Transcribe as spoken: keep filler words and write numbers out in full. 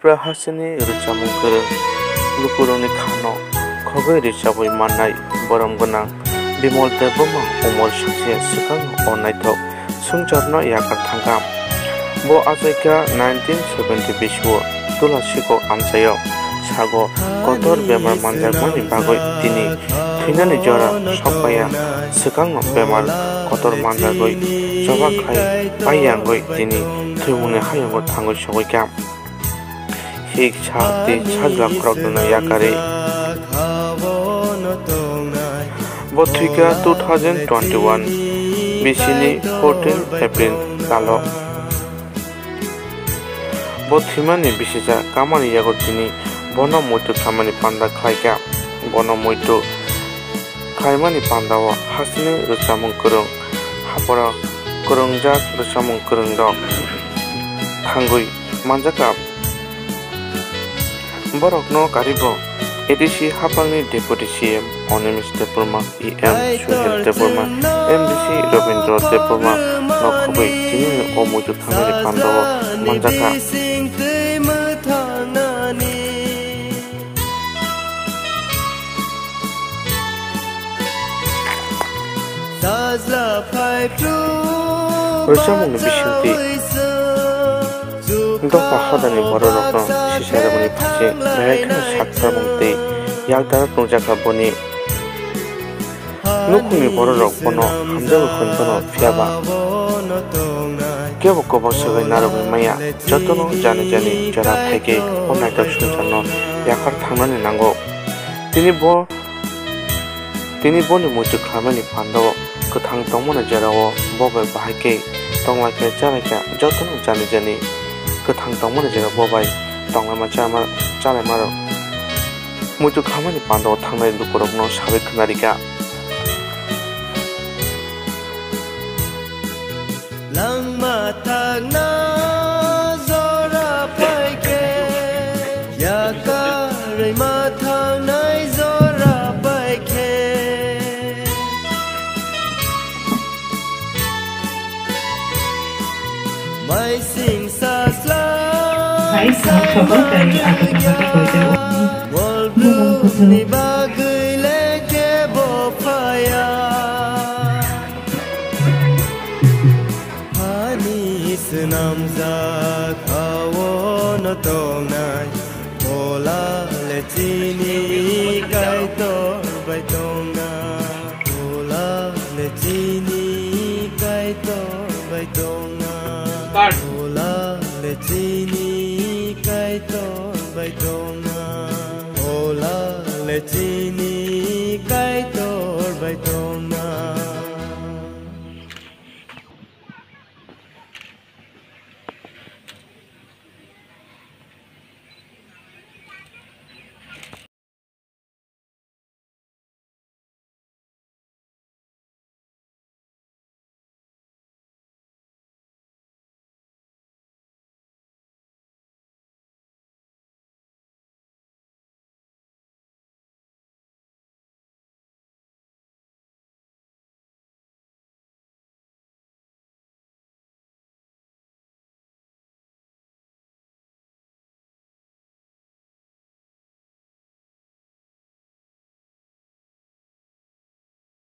Tripura hasteni rwchapmung kwrwng lukurokni khano khogwi rwchabwi mannai borom gwnang Bimal Debbarma umor sakse swkang o naithok swngcharno yakar thangkha. Bo achaikha nineteen seventy bisio Tula Sikok amchaio sago kotor bemar manjakmani bagwi tini thwinani jora sokpaiya. Swkangno bemar kotor manjagwi choba khlai paiyangwi tini thwimungni hayungo thangwi sogwikha. Hik sa tei sajla khoroknwino yakarwi. Bo thwikha two thousand twenty-one bisini fourteen April talo. Bo thwimani bisija kamani yago tini bono muitu khlaimani panda khlaikha. Bono muitu khlaimani pandao hasteni rwchapmung kwrwng, haporo kwrwngjak rwchapmung kwrwngrok thangwi manjakha. Borokno karibo A D C haphangni Deputy C M Animesh Debbarma, E M Suhel Debbarma, M D C Rabindra Debbarma no khobwi tini o muitu thangnani pandao manjakha. Rwchapmungni bisingtwi dopha hodani bororokno sisarokni phaising belai kheno sakpharmung tei yakdar nukjakha boni nukhungni bororok bono hamjagwi hwnjano, phiyaba kebo kobok swgwi narwgwi maya. Jotono jani jani jora phaikhe o naithok swngcharno yaphar thangnani nango. Tini bo, tini boni muitu khlaimani pandao kwthang tongmani jerao bo bai bahai khe tonglaikha, chalaikha, jotono jani jani kwthang tongmani jerao bo bai tonglaima chama-, chalaimarok muitu khlaimani pandao thangnai lukurokno sabai khwnarikha. Langma thangna jora paikhe, yakarwi ma thangnai jora paikhe. Maising sasla Hai, sa khobor tei abo tongmani koitwi. Wal blue ni bagwi lekhe bo phaya. Hani swnamjak hawono tongnai, ola le chini Kaitor bai tongna, ola le chini Kaitor bai tongna, ola le chini Kaitor bai tongna, ola le chini